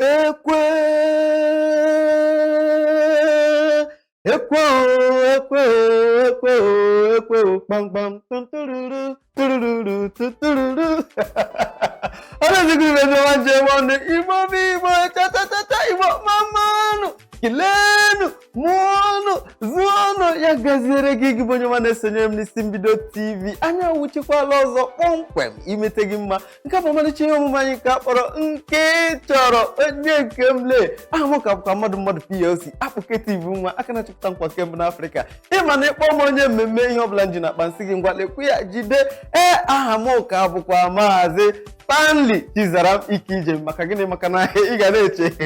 Ekwe, ekwe o, ekwe o, ekwe o, ekwe o, kpamkpam, tutururu, turururu, tutururu. Ọ na-ezigbo ibe ndị ọma njem ọnụ. Igbo bụ Igbo, chachachacha. Igbo, mamanụ, keleenụ, mụọnụ, zụọnụ. Ya gaziere gị, gị bụ onye ọma na-esonyere m n'Isi Mbido TV. Anyị awụchikwala ọzọ kpọmkwem imete gị mma. Nke bụ ọmalịcha ihe omume anyị ka a kpọrọ Nke Ị Chọrọ. Onye nke m lee, aha m ka bụkwa Mmadụ Mmadụ PLC, akpụketa ibu nwa aka na-achịpụta nkwa nke mbụ n'Afrịka. Ịma na ịkpọ m onye mmemme, ihe ọbụla m ji na akpa nsị gị, ngwa, lekwu ya, jide. Ee, aha m ka bụkwa Maazị Stanley Chizaram Ike Ije. Maka gịnị? Maka na ị ga na-eche ka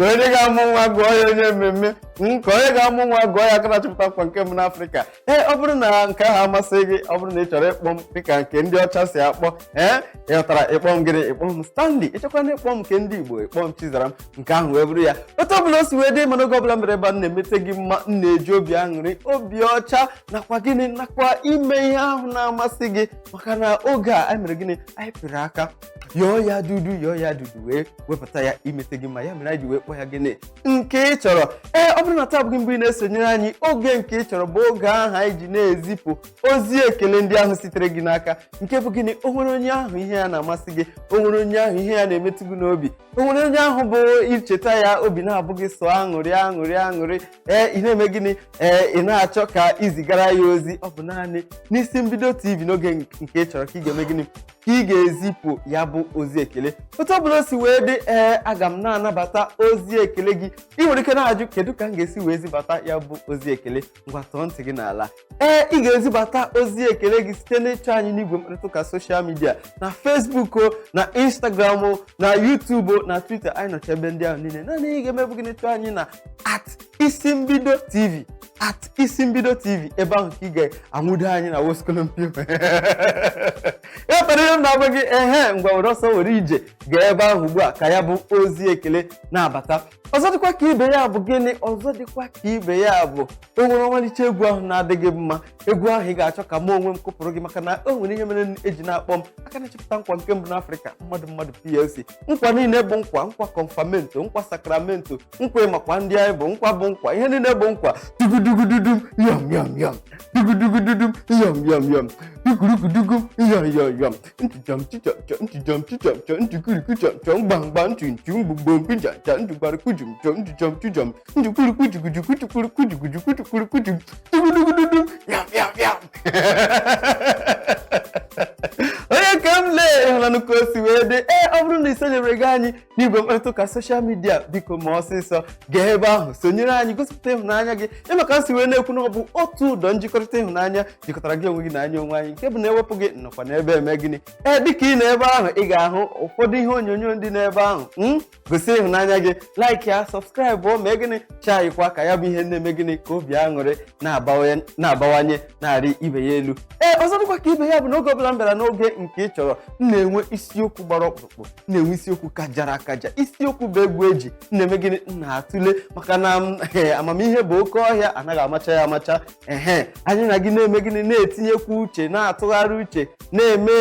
onye ga-amụ nwa gụọ ya onye mmemme, ka onye ga-amụ nwa gụọ ya aka na-achịpụta nkwa nke mbụ n'Afrịka. Ee, ọ bụrụ na nke ahụ amasị gị, ọ bụrụ na ị chọrọ ịkpọ m dịka nke ndị ọcha si akpọ, ee, ịghọtara, ịkpọ m gịnị? Ịkpọ m Stanley. Ịchọkwa na ịkpọ m nke ndị Igbo, ịkpọ m Chizaram. Nke ahụ wee bụrụ ya. Otu ọbụla o si wee dị, mana oge ọbụla mere ebe a m na-emete gị mma, m na-eji obi aṅụrị, obi ọcha, nakwa gịnị, nakwa ime ihe ahụ na-amasị gị. Maka na oge a anyị mere gịnị? Anyị pịrị aka yọọ ya dudu, yọọ ya dudu, wee wepụta ya imete gị mma. Ya mere anyị ji wee kpọọ ya gịnị? Nke Ị Chọrọ. Ee, ọ bụrụ na taa abụghị mbụ ị na-esonyere anyị, oge Nke Ị Chọrọ bụ oge ahụ anyị ji na-ezipụ ozi ekele ndị ahụ sitere gị n'aka. Nke bụ gịnị? O nwere onye ahụ ihe ya na-amasị gị, o nwere onye ahụ ihe ya na-emetụ gị n'obi, o nwere onye ahụ bụ icheta ya obi na-abụ gị sọ aṅụrị, aṅụrị, aṅụrị. Ee, ị na-eme gịnị? Ee, ị na-achọ ka izigara ya ozi. Ọ bụ naanị n'Isi Mbido TV, n'oge Nke Ị Chọrọ, ka ị ga-eme gịnị? Ka ị ga-ezipụ ya bụ ozi ekele. Otu ọ bụla o si wee dị, ee, aga m na-anabata ozi ekele gị. Ị nwere ike na-ajụ, kedu ka m ga-esi wee zibata ya bụ ozi ekele? Ngwa, tọọ ntị gị n'ala. Ee, ị ga-ezibata ozi ekele gị site n'ịchọ anyị n'igwe mkparịta ụka social media, na Facebook o, na Instagram o, na YouTube o, na Twitter. Anyị nọcha ebe ndị ahụ niile. Naanị ihe ị ga-eme bụ gịnị? Chọọ anyị na @IsiMbidoTV, @IsiMbidoTV. Ebe ahụ ka ị ga-anwụdo anyị na woskolompio. Ya kpara ihe m na-agwa gị. Ehe, ngwa, were ọsọ were ije gaa ebe ahụ ugbu a ka ya bụ ozi ekele na-abata. Ọzọ dịkwa ka ibe ya bụ gịnị? Ọzọ dịkwa ka ibe ya bụ, o nwere ọmalịcha egwu ahụ na-adịghị mma, egwu ahụ ị ga-achọ ka mụ onwe m kụpụrụ gị. Maka na o nwere ihe mere eji na-akpọ m aka na-echepụta nkwa nke mbụ n'Afrịka, Mmadụ Mmadụ PLC. Nkwa niile bụ nkwa, nkwa kọnfamento, nkwa sakramento, nkwa ịmakwa ndị anyị bụ nkwa, bụ nkwa, ihe niile bụ nkwa. Dugudugududum, yọm yọm yọm, dugudugududum, yọm yọm yọm, dugudugudugu, yọm yọm yọm, ntụjọm chichọchọ, ntụjọm chichọchọ, ntụkuriku chọchọ, mgbamgba, ntụntu, mgbugbo, mkpijaja, ntụgbarukujum chọ, ntụjọm chujọm, ntụkwurukwujugujukwujukwurukwujugujukwujukwurukwujum, dugudugududum, yọm yọm yọm. Onye nke m lee, ịhụlanụ ka o si wee dị? Ee, ọ bụrụ na ị sonyere gị anyị n'igwe mkparịta ụka social media, biko ma ọsịsọ gaa ebe ahụ sonyere anyị, gosipụta ịhụnanya gị. Ịmaka si wee na-ekwu na ọ bụ otu ụdọ njikọrịta ịhụnanya jikọtara gị onwe gị na anyị onwe anyị, nke bụ na ewepụ gị nọkwa n'ebe eme gịnị? Ee, dịka ị nọ ebe ahụ, ị ga-ahụ ụfọdụ ihe onyonyo ndị n'ebe ahụ. Gosi ịhụnanya gị, like ya, subscribe, mee gịnị? Chaịkwa ka ya bụ ihe na-eme gịnị? Ka obi aṅụrị na-abawanye, na-arị ibe ya elu. Ee, ọzọ dịkwa ka ibe ya bụ na oge ọbụla m bịara n'oge Nke Ị Chọrọ, m na-enwe isiokwu gbara ọkpụrụkpụ, m na-enwe isiokwu kajara akaja, isiokwu bụ egwu eji m na-eme gịnị? M na-atụle. Maka na ee, amamihe bụ oke ọhịa, anaghị amacha ya amacha. Ehe, anyị na gị na-eme gịnị? Na-etinyekwa uche, na-atụgharị uche, na-eme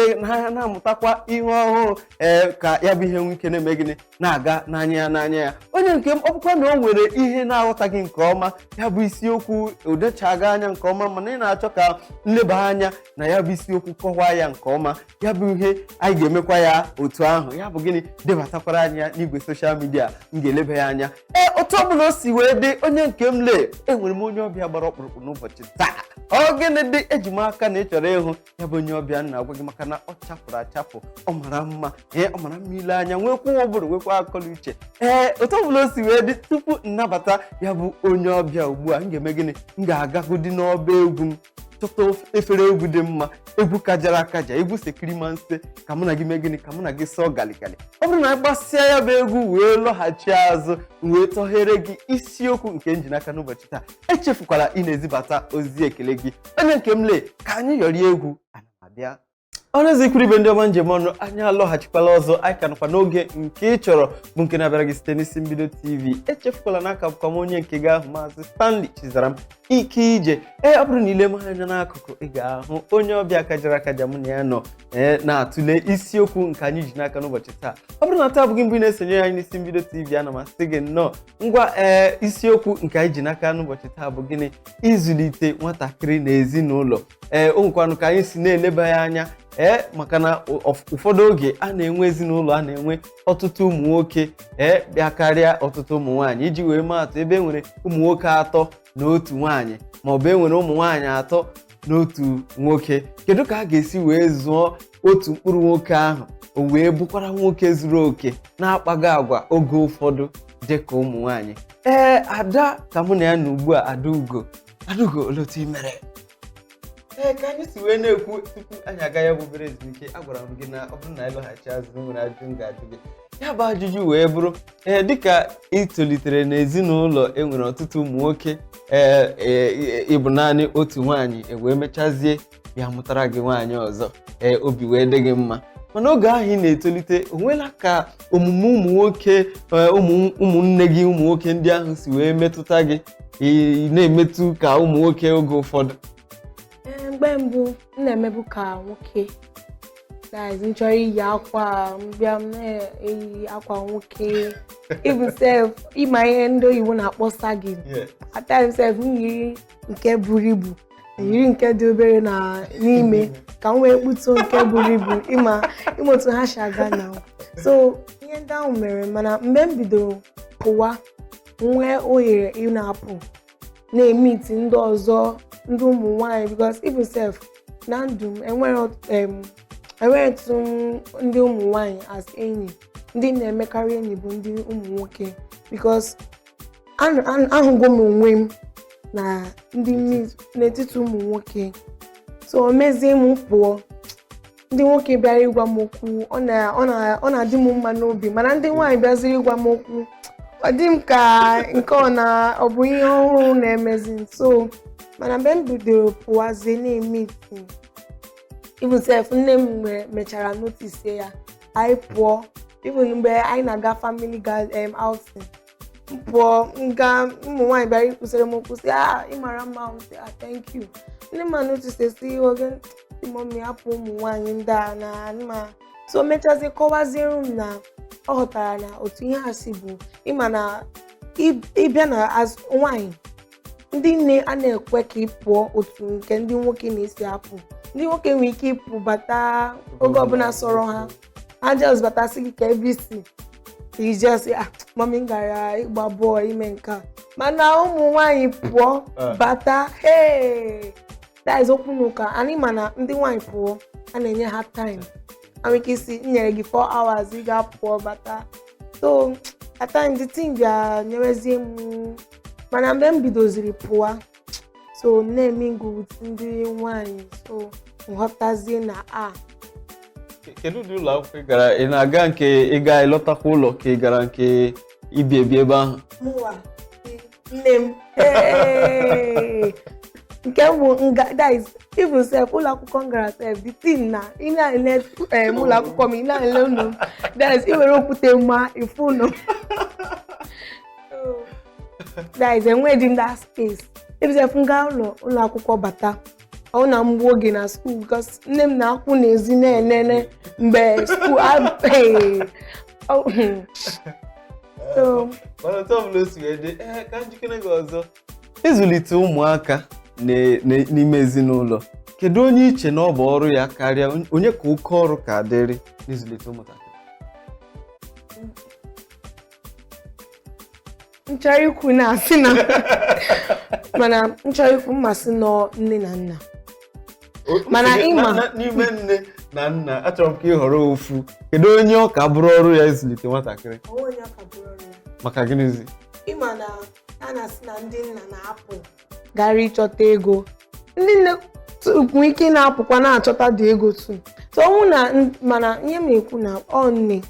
na-amụtakwa ihe ọhụrụ. Ee, ka ya bụ ihe nwee ike na-eme gịnị? Na-aga n'anya ya, n'anya ya. Onye nke m, ọ bụkwa na o nwere ihe na-aghọtaghị nke ọma, ya bụ isiokwu odechaghị anya nke ọma, mana ị na-achọ ka nleba anya na ya bụ isiokwu, kọwaa ya nke ọma, ya bụ ihe anyị ga-emekwa ya otu ahụ. Ya bụ gịnị? Debatakwara anyị ya n'igwe social media, m ga-eleba ya anya. Ee, otu ọbụla o si wee dị, onye nke m lee, enwere m onye ọbịa gbara ọkpụrụkpụ n'ụbọchị taa. Ọ gịnị dị? Eji m aka na ị chọrọ ịhụ ya bụ onye ọbịa m na-agwa gị, maka na ọ chapụrụ achapụ, ọ mara mma. Ee, ọ mara mma ile anya, nwekwa ụbụrụ, nwekwa akọla uche. Ee, otu ọbụla o si wee dị, tupu nnabata ya bụ onye ọbịa ugbu a, m ga-eme gịnị? M ga-agagodi n'ọba egwu m, chọta efere egwu dị mma, egwu kajara akaja, egwu sekirimanse, ka mụ na gị mee gịnị? Ka mụ na gị sọọ galigali. Ọ bụrụ na anyị gbasịa ya bụ egwu wee lọghachi azụ, wee tọghere gị isiokwu nke m ji n'aka n'ụbọchị taa. Echefukwala ị na-ezibata ozi ekele gị. Onye nke m lee, ka anyị yọrie egwu, ana m abịa. Ọhaneze, ikwu ibe, ndị ọma njem ọnụ, anyị alọghachikwala ọzọ. Anyị ka nọkwa n'oge nke ị chọrọ, bụ nke na-abịara gị site n'isi mbido TV. Echefukwala na aka bụkwa m onye nke gị ahụ, Maazị Stanley Chizaram Ike Ije. Ee, ọ bụrụ na ile m anya n'akụkụ, ị ga-ahụ onye ọbịa kajara akaja mụ na ya nọ ee na-atụle isiokwu nke anyị ji n'aka n'ụbọchị taa. Ọ bụrụ na taa abụghị mbụ ị na-esonyere anyị n'isi mbido TV, ana m asị gị nnọọ. Ngwa, ee, isiokwu nke anyị ji n'aka n'ụbọchị taa bụ gịnị? Ịzụlite nwatakịrị na ezinụlọ. Ee, o nwekwanụ ka anyị si na-eleba ya anya, ee, maka na ụfọdụ oge a na-enwe ezinụlọ a na-enwe ọtụtụ ụmụ nwoke, ee, bịa karịa ọtụtụ ụmụ nwaanyị. Iji wee maa atụ, ebe e nwere ụmụ nwoke atọ na otu nwaanyị, maọbụ e nwere ụmụ nwaanyị atọ na otu nwoke, kedu ka a ga-esi wee zụọ otu mkpụrụ nwoke ahụ o wee bụkwara nwoke zuru oke, na-akpaghị agwa oge ụfọdụ dị ka ụmụ nwaanyị? Ee, Ada ka mụ na ya nọ ugbu a. Adaugo, Adaugo, olee otu ị mere? Ee, ka anyị si wee na-ekwu tupu anyị aga ya bụ obere ezumike, agwara m gị na ọ bụrụ na anyị lọghachi azụ, na o nwere ajụjụ m ga-ajụ gị. Ya bụ ajụjụ wee bụrụ, ee, dịka ị tolitere n'ezinụlọ e nwere ọtụtụ ụmụ nwoke, ee ee, ịbụ naanị otu nwaanyị, e wee mechazie ya mụtara gị nwaanyị ọzọ, ee, obi wee dị gị mma. Mana oge ahụ ị na-etolite, o nwela ka omume ụmụ nwoke, ee, ụmụnne gị ụmụ nwoke ndị ahụ si wee metụta gị, ị na-emetụ ka ụmụ nwoke oge ụfọdụ? Ee, mgbe mbụ m na-emebu ka nwoke. That is, m chọrọ iyi akwa, mbịa m na-eyi akwa nwoke. Even sef, ịma ihe ndị oyibo na-akpọ sagging, at times sef, m yiri nke buru ibu, yiri nke dị obere na n'ime ka m wee kputuo nke buru ibu. Ịma otu ha si aga na. So ihe ndị ahụ mere. Mana mgbe m bidoro pụwa, nwee ohere ị na-apụ na-emeet ndị ọzọ, ndị ụmụ nwanyị, because even sef na ndụ m enwere tụ ndị ụmụ nwanyị as enyi. Ndị m na-emekarị enyi bụ ndị ụmụ nwoke, because ahụgo m onwe m na ndị n'etiti ụmụ nwoke. So o mezie m pụọ, ndị nwoke bịara ịgwa m okwu, ọ na-adị m mma n'obi. Mana ndị nwaanyị bịaziri ịgwa m okwu, ọ dị m ka nke ọ na ọ bụ ihe ọhụrụ na-emezi. So mana mgbe m bidoro pụwazie na-eme, even sef, nne m mechara notice ya. Anyị pụọ, even mgbe anyị na-aga family outing, m pụọ nga, ụmụ nwaanyị bịara ịkwụsịrị m okwu, sị, "Ah, ị mara mma." M sị, "Ah, thank you." Nne m notice, sị, "Oge mummy, hapụ ụmụ nwaanyị ndị a na mma." So mechazie kọwaziere m na ọ ghọtara na otu ihe a si bụ ịma na ịbịa na as nwaanyị, ndị nne a na-ekwe ka ị pụọ otu nke ndị nwoke na-esi apụ. Ndị nwoke nwere ike ịpụ bata oge ọbụla sọrọ ha. Ha just batasị gị ka ebe isi ije, sị, "Ah, mummy, m gara ịgba bọọlụ, ime nke a." Mana ụmụ nwaanyị pụọ bata, hey, that is okwu na ụka anyị. Ma na ndị nwaanyị pụọ, a na-enye ha time. Ha nwere ike isi, "M nyere gị 4 hours, ị ga-apụọ bata." So at times the thing bịa nyerezie m. Mana mgbe m bidoziri pụwa, so na-emingle with ndị nwaanyị, so nghọtazie na a Kedu ụdị ụlọ akwụkwọ ị gara? Ị na-aga nke ị ga ịlọtakwa ụlọ, ka ị gara nke ibi ebi ebe ahụ? Mụwa, nne m, hey! Nke m bụ nga, that is, even sef, ụlọ akwụkwọ m gara sef, the thing na ị na-ele ụlọ akwụkwọ m, ị na-ele ụlọ m, that is, ị were okwute ma ifu ụlọ m. So, that is, enweghị m that space. Even sef, m gaa ụlọ akwụkwọ bata, ọ na mgbu oge na school, because nne m na-akwụ n'ezi na-enene mgbe school hey! Oh, so Mana otu ọbụla o si wee dị, ee, ka njikere gị ọzọ, ịzụlite ụmụaka n'ime ezinụlọ, kedu onye iche na ọ bụ ọrụ ya karịa? Onye ka oke ọrụ ka dịrị n'ịzụlite ụmụntakịrị? M chọrọ ikwu na asị na, mana m chọrọ ikwu mmasị nọ nne na nna. Mana N'ime nne na nna, achọrọ m ka ị họrọ ofu. Kedu onye ọ ka bụrụ ọrụ ya ịzụlite nwatakịrị? Maka gịnịzi? Ịma na a na-asị na ndị nna na-apụ gara ịchọta ego. Ndị nne nwee ike na-apụkwa na-achọta dị ego too. So ọnwụ na mana ihe m na-ekwu na ọ nne,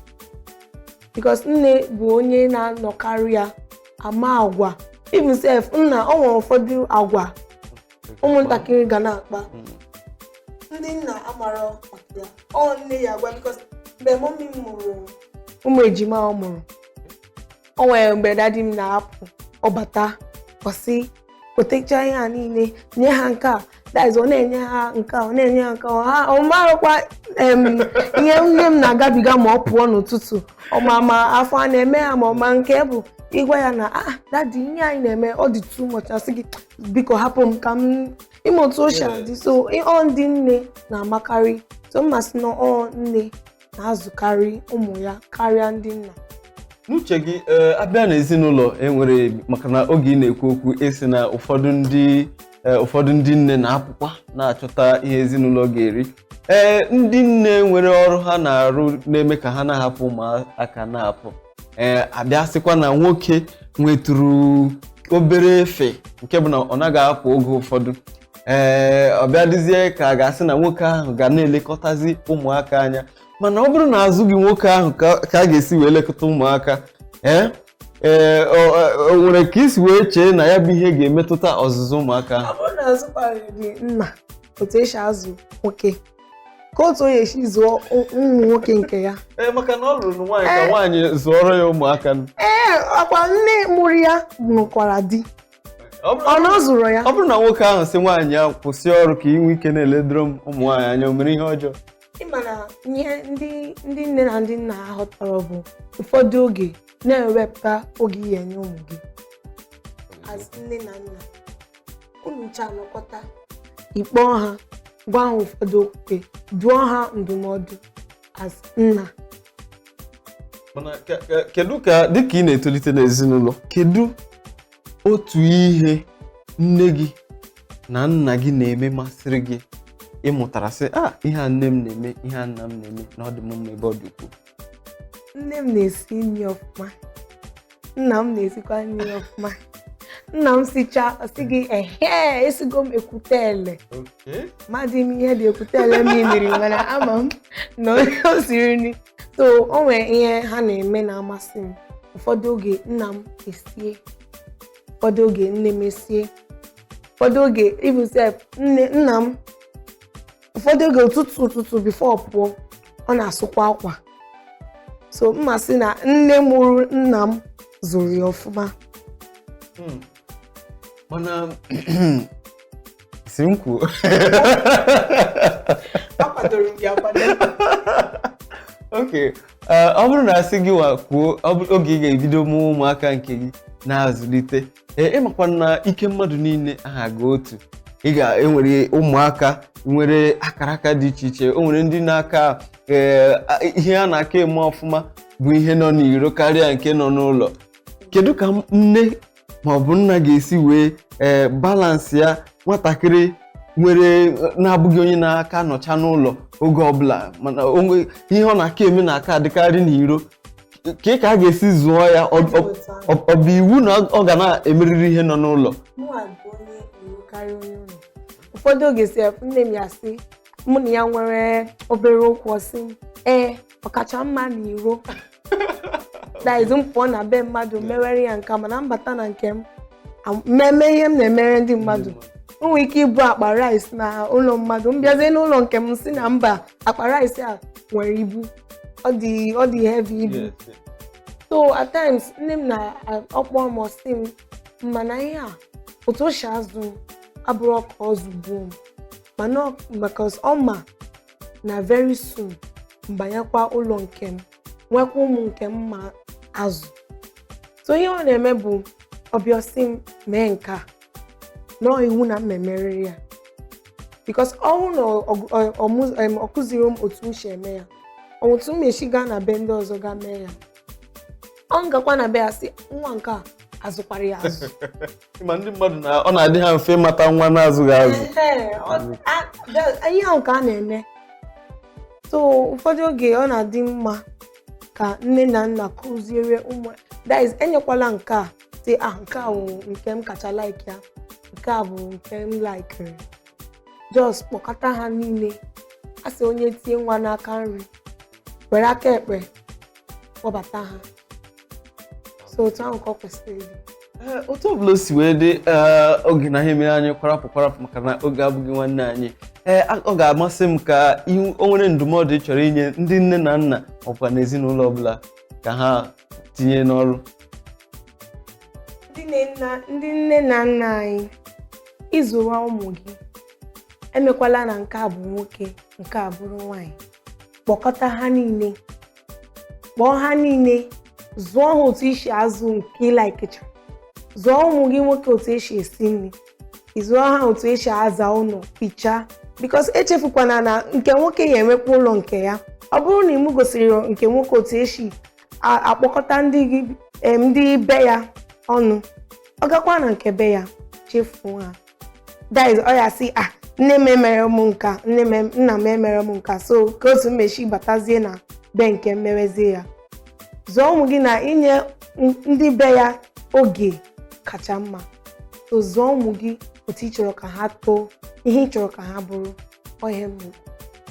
because nne bụ onye na-anọkarị ya ama agwa. Even sef, nna, ọ nwere ụfọdụ agwa ụmụntakịrị ga na-akpa, ndị nna amarọ maka Ya ọ nne ya agwa, because mgbe mummy m mụrụ ụmụ ejima ọ mụrụ, o nwere mgbe daddy m na-apụ, ọ bata, ọ sị wetecha ihe a niile, nye ha nke a. That is, ọ na-enye ha nke a, ọ na-enye ha nke a. Ha ọ marụkwa ihe nne m na-agabiga ma ọ pụọ n'ụtụtụ, ọ ma afọ a na-eme ha, ma ọ ma nke bụ ịgwa ya na, "Ah, daddy, ihe anyị na-eme ọ dị too much," asị gị, "Biko hapụ m ka m ime otu o si adị." So ọ ndị nne na-amakarị. So mmasị na ọ nne na-azụkarị ụmụ ya karịa ndị nna. N'uche gị, ee, abịa n'ezinụlọ enwere, maka na oge ị na-ekwu okwu, esi na ụfọdụ ndị nne na-apụkwa na-achọta ihe ezinụlọ ga-eri. Ee, ndị nne nwere ọrụ ha na-arụ na-eme ka ha na-ahapụ ụmụaka na-apụ. Ee, abịa sịkwa na nwoke nwetụrụ obere efe nke bụ na ọ naghị apụ oge ụfọdụ. Ee, ọ bịa dịzie ka a ga-asị na nwoke ahụ ga na-elekọtazi ụmụaka anya. Mana ọ bụrụ na azụ gị nwoke ahụ ka a ga-esi wee lekọta ụmụaka, ee o nwere ka isi wee chee na ya bụ ihe ga-emetụta ọzụzụ ụmụaka ahụ? Ọ bụrụ na azụkwara gị nna otu esi azụ nwoke, ka otu onye esi zụọ ụmụ nwoke nke ya. Ee, maka na ọ lụrụ nwaanyị ka nwaanyị zụọrọ ya ụmụaka. Ee, ọkwa nne mụrụ ya nụkwara di. Ọ na ọ zụrụ ya. Ọ bụrụ na nwoke ahụ sị nwaanyị ya kwụsị ọrụ ka ị nwee ike na-eledoro m ụmụ nwaanyị anya, o mere ihe ọjọọ? Ịma na ihe ndị nne na ndị nna ha ghọtara bụ ụfọdụ oge na-ewepụta oge ihe enye ụmụ gị as nne na nna, unu ncha anọkọta, ịkpọọ ha, gwa ha ụfọdụ okwukwe, dụọ ha ndụmọdụ as nna. Mana kedu ka, dịka ị na-etolite n'ezinụlọ, kedu otu ihe nne gị na nna gị na-eme masịrị gị, ịmụtara sị, "A, ihe a nne m na-eme, ihe a nna m na-eme, na ọ dị m mma ebe ọ dị ukwuu"? Nne m na-esi nri ọfụma, nna m na-esikwa nri ọfụma. Nna m sichaa, ọ sị gị, "Ehe, esigo m ekwute ele." Madị m ihe dị ekwute ele m mmiri, mana ama m na o siri nri. So o nwere ihe ha na-eme na-amasị m. Ụfọdụ oge nna m esie, ụfọdụ oge nne m esie, ụfọdụ oge even sef nne nna m, ụfọdụ oge ụtụtụ ụtụtụ before ọ pụọ, ọ na-asụkwa akwa. So mmasị na nne mụrụ nna m zụrụ ya ọfụma. Mana si m kwuo, akwadoro m gị akwado. Ok, ọ bụrụ na asị gị wa kwuo, oge ị ga-ebido mụọ ụmụaka nke gị na-azụlite, ee, ịmakwa na ike mmadụ niile aha gị otu, ị ga-enwere ụmụaka nwere akara aka dị iche iche. O nwere ndị na-aka, ee, ihe a na-aka eme ọfụma bụ ihe nọ n'iro karịa nke nọ n'ụlọ. Kedu ka nne ma ọ bụ nna ga-esi wee balance ya, nwatakịrị nwere na-abụghị onye na-aka nọcha n'ụlọ oge ọbụla, mana onwe ihe ọ na-aka eme na-aka adịkarị n'iro, ka a ga-esi zụọ ya? Ọ bụ iwu na ọ ga na-emerịrị ihe nọ n'ụlọ? Mụnwa bụ onye iro karịa onye ụlọ. Ụfọdụ oge sef, nne m ya sị mụ na ya nwere obere okwu, ọ sị m, "Ee, ọkacha mma na iro." That is, m pụọ na be mmadụ mewere ya nka, mana mbata na nke m, mmemme ihe m na-emere ndị mmadụ, o nwere ike ịbụ akpa rice na ụlọ mmadụ, m bịazie n'ụlọ nke m, si na mba, akpa rice a nwere ibu, ọ dị heavy ibu. So at times nne m na-ọkpọ m, ọ sị m, mana ihe a otu o si azụ m abụrụ ka ọ zụgbuo m, mana because ọ ma na very soon mbanyekwa ụlọ nke m, nwekwa ụmụ nke m ma azụ. So ihe ọ na-eme bụ ọbịa sị m mee nke a nọọ, iwu na m emerịrị ya, because ọnwụ na ọ kụziri m otu m si eme ya, otu m esi gaa na be ndị ọzọ gaa mee ya, ọ gakwa na be ya sị nwa nke a azụkwara ya azụ. Ma ndị mmadụ na ọ na-adị ha mfe ịmata nwa na-azụghị azụ. Ee, ihe ahụ ka a na-eme. So ụfọdụ oge ọ na-adị mma ka nne na nna kụziere ụmụ, that is, enyekwala nke a sị, "Ah, nke a bụ nke m kacha like ya, nke a bụ nke m likere." Just kpọkọta ha niile. A sị onye tie nwa n'aka nri, were aka ekpe kpọbata ha. So otu ahụ ka ọ kwesịrị ịdị. Ee, otu ọbụla o si wee dị, ee, oge na ihe mere anyị kwarapụ kwarapụ, maka na oge abụghị nwanne anyị. Ee, ọ ga-amasị m ka o nwere ndụmọdụ ị chọrọ inye ndị nne na nna ọkwa n'ezinụlọ ọbụla ka ha tinye n'ọrụ. Ndị nne na nna anyị, ịzụwa ụmụ gị, emekwala na nke a bụ nwoke, nke a bụrụ nwaanyị. Kpọkọta ha niile, kpọọ ha niile, zụọ ha otu isi azụ nke ịlaikecha. Zụọ ụmụ gị nwoke otu esi esi nri, zụọ ha otu esi aza ụlọ, pichaa, because echefukwana na nke nwoke ya enwekwa ụlọ nke ya. Ọ bụrụ na ịmụ gosiri nke nwoke otu esi akpọkọta ndị gị, ndị be ya ọnụ, ọ gakwa na nke be ya chefuo ha. That is, ọ ya sị, "Ah, nne m emere m nka, nne m, nna m emere m nka, so ka otu mmechi batazie na be nke mmewezie ya." Zụọ ụmụ gị na inye ndị be ya oge kacha mma. So zụọ ụmụ gị otu ị chọrọ ka ha too, ihe ị chọrọ ka ha bụrụ. Ọ ihe m.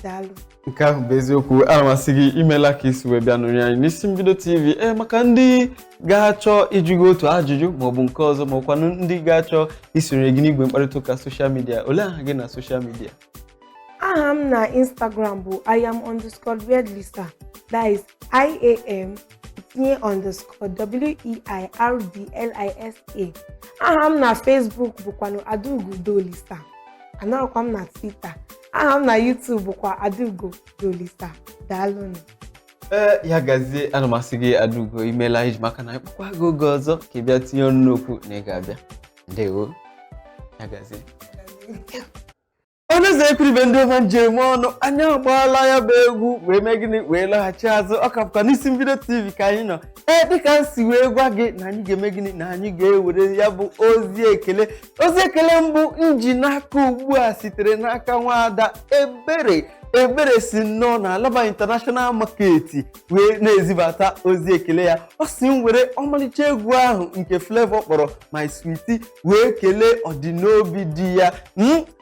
Daalụ. Nke ahụ bụ eziokwu. Ana m asị gị imela ka isi wee bịa nụrụ anyị n'Isi Mbido TV. Ee, maka ndị ga-achọ ịjụ gị otu ajụjụ maọbụ nke ọzọ, ma ọkwanụ ndị ga-achọ isonyere gị n'igwe mkparịta ụka social media, olee aha gị na social media? Aha m na Instagram bụ iam_weirdlisa, that is iam tinye _weirdlisa. Aha m na Facebook bụkwanụ Adaugo Dolisa. Anọrọkwa m na Twitter. Aha m na YouTube bụkwa Adaugo Dolisa. Daalụnụ. Ee, ya gazie. Ana m asị gị, Adaugo, imeela iji maka na ịkpọkwa gị oge ọzọ ka ị bịa tinye ọnụ n'okwu na ị ga-abịa. Ndewo, ya gazie. Onye ekwuribe, ndị ọma njem ọnụ, anyị agbaala ya bụ egwu wee mee gịnị, wee laghachi azụ. Ọ kapụkwa n'Isi Mbido TV ka anyị nọ. Ee, dịka m si wee gwa gị na anyị ga-eme gịnị, na anyị ga-ewere ya bụ ozi ekele. Ozi ekele mbụ nji n'aka ugbu a sitere n'aka nwaada Ebere. Ebere si nnọọ na Alaba International Market wee na-ezibata ozi ekele ya. Ọ si m were ọmalịcha egwu ahụ nke Flavour kpọrọ "My Sweetie" wee kelee ọdịnobi di ya,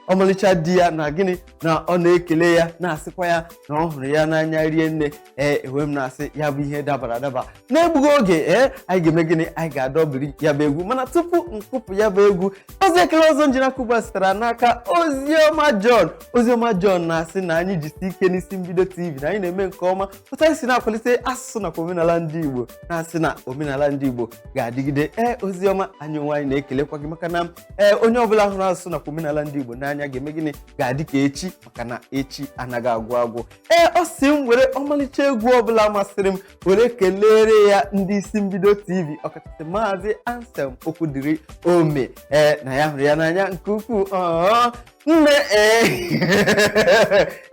ọmalịcha di ya, na gịnị, na ọ na-ekele ya, na-asịkwa ya na ọ hụrụ ya n'anya rie nne. Ee, enwe m na-asị ya bụ ihe dabara adaba. Na-egbughị oge, ee, anyị ga-eme gịnị? Anyị ga-adọbiri ya bụ egwu. Mana tupu nkụpụ ya bụ egwu, ozi ekele ọzọ njinaka ugbu a sitere n'aka Oziọma John. Oziọma John na-asị na anyị jisi ike n'Isi Mbido TV, na anyị na-eme nke ọma otu anyị si na-akwalite asụsụ nakwa omenala ndị Igbo, na-asị na omenala ndị Igbo ga-adịgide. Ee, Oziọma, anyị onwe anyị na-ekelekwa gị, maka na ee, onye ọbụla hụrụ asụsụ nakwa omenala ndị Igbo n'anya ga-eme gịnị? Ga-adị ka echi, maka na echi anaghị agwụ agwụ. Ee, ọ sị m were ọmalịcha egwu ọbụla masịrị m were kelere ya ndị Isi Mbido TV, ọkachasị Maazị Anselm Okwudiri Ome. Ee, na ya hụrụ ya n'anya nke ukwuu. Ọọ nne, ee,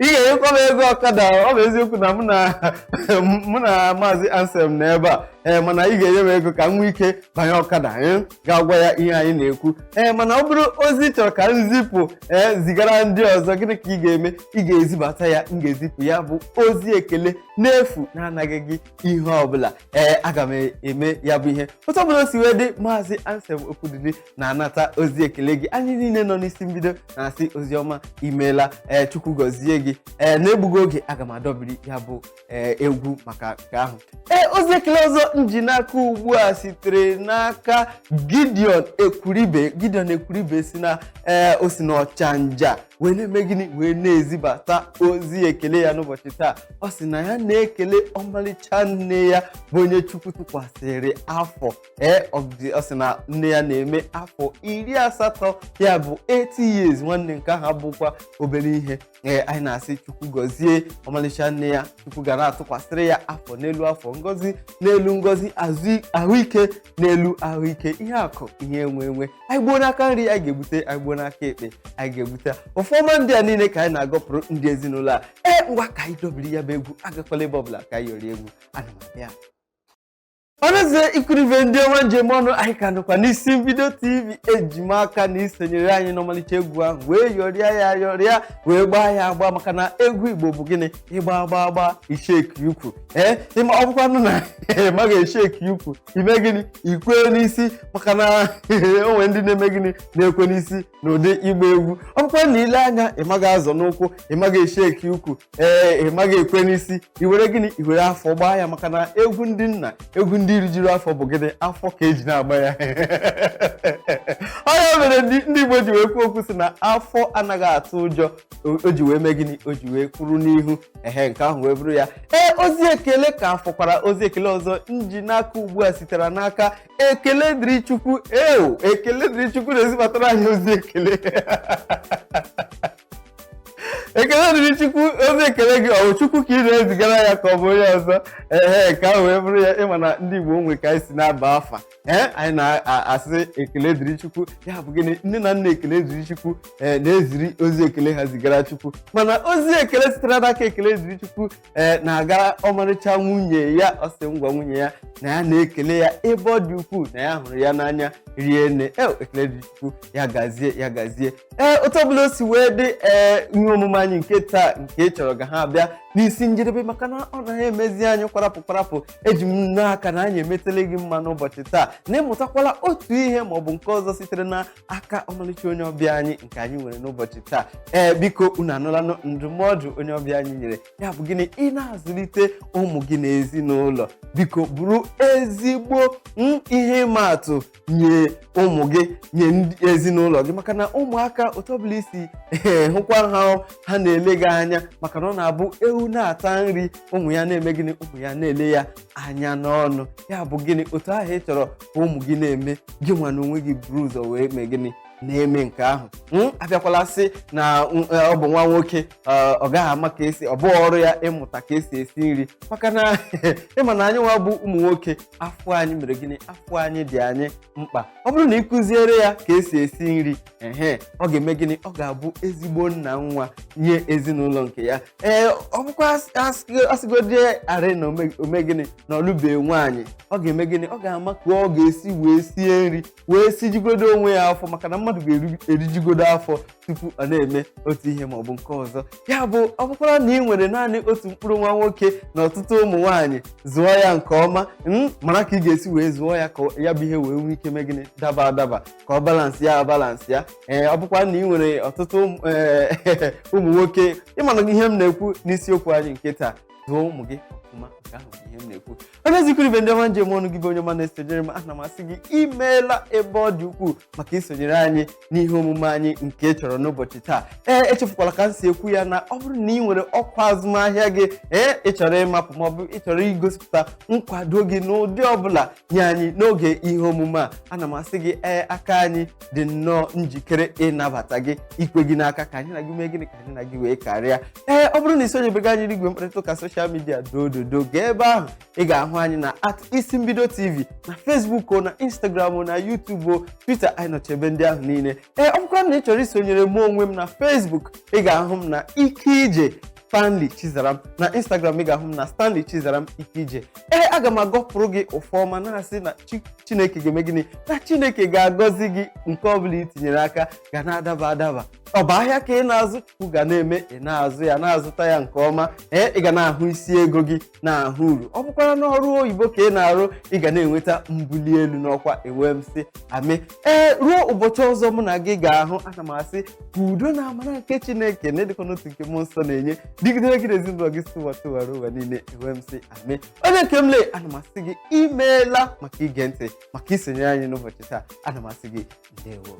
ị ga-enyekwa m ego ọkada. Ọ bụ eziokwu na mụ na Maazị Anselm nọ ebe a, ee, mana ị ga-enye m ego ka m nwee ike banye ọkada, ee, ga-agwa ya ihe anyị na-ekwu. Ee, mana ọ bụrụ ozi ị chọrọ ka m zipụ, ee, zigara ndị ọzọ, gịnị ka ị ga-eme? Ị ga-ezibata ya, m ga-ezipụ ya bụ ozi ekele n'efu, na-anaghị gị ihe ọbụla. Ee, aga m eme ya bụ ihe otu ọbụla o si wee dị. Maazị Anselm Okwudili na-anata ozi ekele gị. Anyị niile nọ n'Isi Mbido na-asị oziọma imeela. Ee, Chukwu gọzie gị. Ee, na-egbughị oge, aga m adọbiri ya bụ ee egwu maka nke ahụ. Ee, ozi ekele ọzọ nji n'aka ugbu a sitere n'aka Gideon Ekwuribe. Gideon Ekwuribe si na ee, o si n'Ọchanja wee na-eme gịnị? Wee na-ezibata ozi ekele ya n'ụbọchị taa. Ọ sị na ya na-ekele ọmalịcha nne ya, bụ onye Chukwu tụkwasịrị afọ. Ee, ọ sị na nne ya na-eme afọ 80, ya bụ 80 years. Nwanne, nke ahụ abụkwa obere ihe. Ee, anyị na-asị Chukwu gọzie ọmalịcha nne ya. Chukwu gara atụkwasịrị ya afọ n'elu afọ, ngọzi n'elu ngọzi, ahụike n'elu ahụike, ihe akụ, ihe enwe enwe. Anyị gbuo n'aka nri, anyị ga-egbute; anyị gbuo n'aka ekpe, anyị ga-egbute. Ụfọma ndị a niile ka anyị na-agọpụrụ ndị ezinụlọ a. Ee, ngwa, ka anyị dobiri ya bụ egwu. Agakwala ebe ọbụla, ka anyị yọrọ egwu. Ana m abịa. Ọnụeze ikuribe, ndị ọma njem ọnụ, anyị ka nọkwa n'Isi Mbido TV. Eji m aka na isonyere anyị n'ọmalịcha egwu ahụ wee yọrịa ya, yọrịa, wee gbaa ya agba, maka na egwu Igbo bụ gịnị? Ịgba agba agba, isheki ukwu. Ee, ịma ọ bụkwanụ na maghị esheki ukwu, ime gịnị? Ikwe n'isi, maka na o nwere ndị na-eme gịnị? Na-ekwe n'isi n'ụdị ịgba egwu. Ọ bụkwa na ile anya, ị maghị azọ n'ụkwụ, ị maghị esheki ukwu, ee, ị maghị ekwe n'isi, i were gịnị? I were afọ gbaa ya, maka na egwu ndị nna, egwu ndị rijuru afọ bụ gịnị? Afọ ka eji na-agba ya. Ọ ya mere ndị Igbo ji wee kwuo okwu sị na afọ anaghị atụ ụjọ. O ji wee mee gịnị? O ji wee kwuru n'ihu. Ehe, nke ahụ wee bụrụ ya. Ee, ozi ekele ka fọkwara. Ozi ekele ọzọ m ji n'aka ugbu a sitere n'aka Ekele Dịrị Chukwu. Eo, Ekele Dịrị Chukwu na-ezibatara anyị ozi ekele. Ekele Dịrị Chukwu, ozi ekele gị, ọ bụ Chukwu ka ị na-ezigara ya ka ọ bụ onye ọzọ? Ehe, ka ahụ wee bụrụ ya. Ịma na ndị Igbo nwe ka anyị si na-aba afa. Ee, anyị na-asị ekele dịrị Chukwu. Ya bụ gịnị? Nne na nna Ekele Dịrị Chukwu ee na-eziri ozi ekele ha zigara Chukwu. Mana ozi ekele sitere n'aka Ekele Dịrị Chukwu ee na-aga ọmarịcha nwunye ya. Ọ sị ngwa nwunye ya na ya na-ekele ya ebe ọ dị ukwuu, na ya hụrụ ya n'anya rie nne. E, Ekele Dịrị Chukwu, ya gazie, ya gazie. Ee, otu ọbụla o si wee dị, ee, ihe omume anyị nke taa nke ị chọrọ ga ha abịa n'isi njedebe, maka na ọ naghị emezi anyị kwarapụ kwarapụ. Eji m n'aka na anyị emetela gị mma n'ụbọchị taa, na ịmụtakwala otu ihe maọbụ nke ọzọ sitere n'aka ọmalịcha onye ọbịa anyị nke anyị nwere n'ụbọchị taa. Ee, biko, unu anụla ndụmọdụ onye ọbịa anyị nyere. Ya bụ gịnị? Ị na-azụlite ụmụ gị n'ezinụlọ, biko bụrụ ezigbo ihe ịma atụ nye ụmụ gị, nye ndị ezinụlọ gị, maka na ụmụaka, otu ọbụla isi hụkwa ha, ha na-ele gị anya, maka na ọ na-abụ ewu na-ata nri, ụmụ ya na-eme gịnị? Ụmụ ya na-ele ya anya n'ọnụ. Ya bụ gịnị? Otu ahụ ị chọrọ ka ụmụ gị na-eme, gị nwa na onwe gị buru ụzọ wee mee gịnị? Na-eme nke ahụ. Abịakwala sị na ọ bụ nwa nwoke, ọ gaghị ama ka esi, ọ bụghị ọrụ ya ịmụta ka esi esi nri, maka na ịma na anyị nwa bụ ụmụ nwoke, afọ anyị mere gịnị? Afọ anyị dị anyị mkpa. Ọ bụrụ na ị kụziere ya ka esi esi nri, ehe, ọ ga-eme gịnị? Ọ ga-abụ ezigbo nna nwa nye ezinụlọ nke ya. Ee, ọ bụkwa asịgodi arị na ome gịnị na ọlụbe nwaanyị, ọ ga-eme gịnị? Ọ ga-ama ka ọ ga-esi wee sie nri, wee sijigodo onwe ya afọ, maka na mmadụ ga-erijigodo afọ tupu ọ na-eme otu ihe maọbụ nke ọzọ. Ya bụ, ọ bụkwara na ị nwere naanị otu mkpụrụ nwa nwoke na ọtụtụ ụmụ nwaanyị, zụọ ya nke ọma, mara ka ị ga-esi wee zụọ ya ka ya bụ ihe wee nwee ike mee gịnị? Daba adaba, ka ọ balance ya, balance ya. Ee, ọ bụkwa na ị nwere ọtụtụ ụmụ nwoke, ịmana ihe m na-ekwu n'isiokwu anyị nke taa, zụọ ụmụ gị ọfụma. Nke ahụ bụ ihe m na-ekwu. Onye zikuru ibe, ndị ọma njem ọnụ gị bụ onye ọma na-esonyere m, ana m asị gị imeela ebe ọ dị ukwuu maka isonyere anyị n'ihe omume anyị nke ị chọrọ n'ụbọchị taa. Ee, echefukwala ka m si ekwu ya na ọ bụrụ na ị nwere ọkwa azụmahịa gị, ee, ị chọrọ ịmapụ maọbụ ị chọrọ igosipụta nkwado gị n'ụdị ọbụla nye anyị n'oge ihe omume a, ana m asị gị, ee, aka anyị dị nnọọ njikere ịnabata gị, ikwe gị n'aka ka anyị na gị mee gịnị? Ka anyị na gị wee karịa. Ee, ọ bụrụ na ị sonyebeghị anyị n'igwe mkparịta ụka social media, dododo, gaa ebe ahụ, ị ga-ahụ anyị na @IsimbidoTV na Facebook o, na Instagram o, na YouTube o, Twitter, anyị nọcha ebe ndị ahụ niile. Ee, ọ bụkwa na ị chọrọ isonyere mụ onwe m na Facebook, ị ga-ahụ m na Ike Ije Stanley Chizaram. Na Instagram, ị ga-ahụ m na Stanley Chizaram Ike Ije. Ee, aga m agọpụrụ gị ụfọma na-asị na Chineke ga-eme gịnị? Na Chineke ga-agọzi gị. Nke ọbụla ị tinyere aka ga na-adaba adaba. Ọ bụ ahịa ka ị na-azụ, Chukwu ga na-eme ị na-azụ ya, na-azụta ya nke ọma. Ee, ị ga na-ahụ isi ego gị, na-ahụ uru. Ọ bụkwara n'ọrụ oyibo ka ị na-arụ, ị ga na-enweta mbuli elu n'ọkwa. Enwe m sị ame. Ee, ruo ụbọchị ọzọ mụ na gị ga-ahụ, ana m asị ka udo na amara nke Chineke na ịdịkọ n'otu nke mmụọ nsọ na-enye dịgidere gị na ezinụlọ gị site ụwa tụwara ụwa niile. Enwe m sị ame. Onye nke m lee, ana m asị gị imeela maka ige ntị, maka isonyere anyị n'ụbọchị taa. Ana m asị gị ndewo.